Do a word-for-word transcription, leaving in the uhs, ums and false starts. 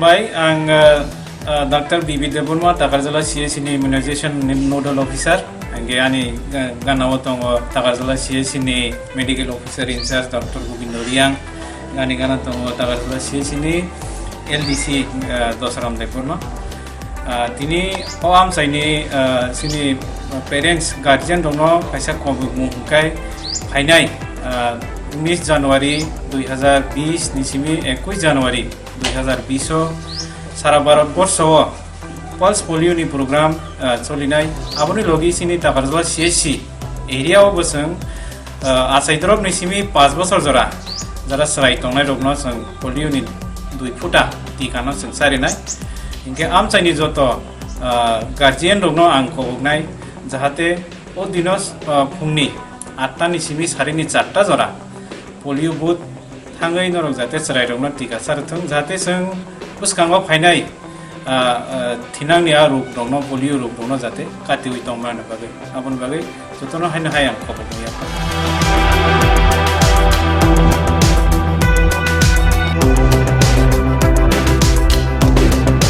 Bai, ang, uh, uh, Doctor B B Debbarma, Takarjala C H C ni Immunization ni Nodal Officer. Hingke ani, uh, gana o tongo Takarjala C H C ni Medical Officer in charge Doctor Gobindo Riang. Ani gana tongo Takarjala C H C ni L D C, uh, Dosaram Debbarma. Ah, tini o amchaini, ah, chini parents, guardian rokno kaisa khobokmung hwnkhe phainai, ah, unis January dui hazar bis ni simi ekwis January dui hazar bis o sara Bharat borsho o Pulse Polio ni program, ah, cholinai. Aboni logi chini Takarjala C H C area o bwswng, ah, achai drop ni simi panch bochor jora jara chwrai tongnai rokno chwng polio ni dui phuta tika no chwng charinai. Hinkhe amchaini joto, ah, guardian rokno ang khoboknai, jahate o dino, ah, phungni atta ni simi sarini charta jora polio booth thangwi norok jate chwrai rokno tika charwthwng, jahate chwng bwskango phainai, ah, ah, thinangni a rok rokno, polio rok rokno jate katiwi tongmani bagwi, aboni bagwi jotono haino hai ang khoboknai.